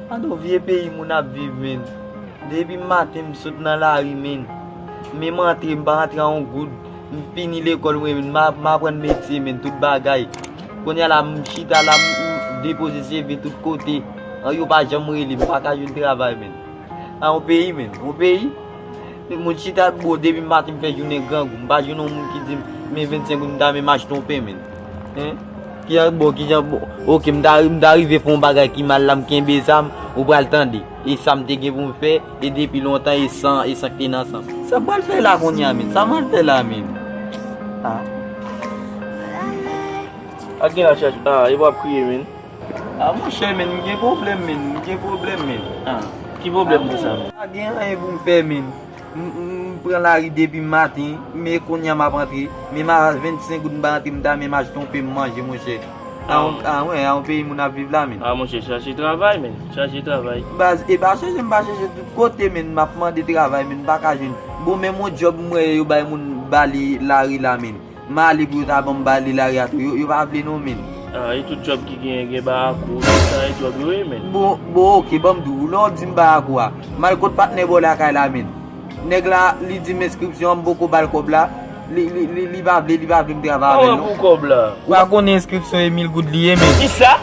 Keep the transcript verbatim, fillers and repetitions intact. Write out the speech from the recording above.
Gade yon vye peyi moun ap viv, menn. Depi maten m sot nan lari, menn. Men m antre, m pa antre a yon goud. M fini lekòl mwen, menn. M a- m aprann metye, menn, tout bagay. Kounye a la, m chita la, m m depoze C V tout kote. An, yo pa janm rele m, m pa ka jwenn travay, menn. A yon peyi, menn. Yon peyi. Moun chita, bon, depi maten m fè jounen grangou. M pa jwenn yon moun ki di m, men vennsenk goud m ta menm achte yon pen, menn. Hein? Kijan, bon, kijan, bon, oke, m ta, m ta rive fè yon bagay ki mal la, m kenbe sa m, ou pral tande. E sa m te gen pou m fè, e depi lontan, e san, e san k te nan san m. Sa m pral fè la kounye a, menn? Sa m pral fè la, menn? Ah. A gen la chache. Ah, e w ap kriye, menn. Ah, monchè, menn, m gen pwoblèm, menn. M gen pwoblèm, menn. Ah, ki pwoblèm ki sa, menn? Pa gen anyen pou m fè, menn. M, m, m pran lari depi maten, men kounye a m ap antre. Men m a vennsenk goud m pa antre, m ta menm achte yon pen m manje, monchè. A yon, a, wen, a yon peyi moun ap viv la, menn. Ah, monchè, chache travay, menn. Chache travay. Baz, e pa chache, m pa chache tout kote, menn. M ap mande travay, menn. M pa ka jwenn. Bon, menm yon djòb m wè yo bay moun bale lari la, menn. M ale pou yo ta ban m bale lari a tou. Yo, yo pa vle non, menn. Ah, e tout djòb ki genyen, gen barakou, tout sa, e djòb yo ye, menn. Bon, bon, oke, ban m di w, lè w di m barakou a, m al kot patnè bò lakay la, menn. Nèg la, li di m enskripsyon an, m poko ba l kòb la. Li, li, li, li pa vle, li pa vle m travay avè l, non. Kòman pou kòb la? Ou pa konnen enskripsyon e mil goud li ye, menn. Kisa?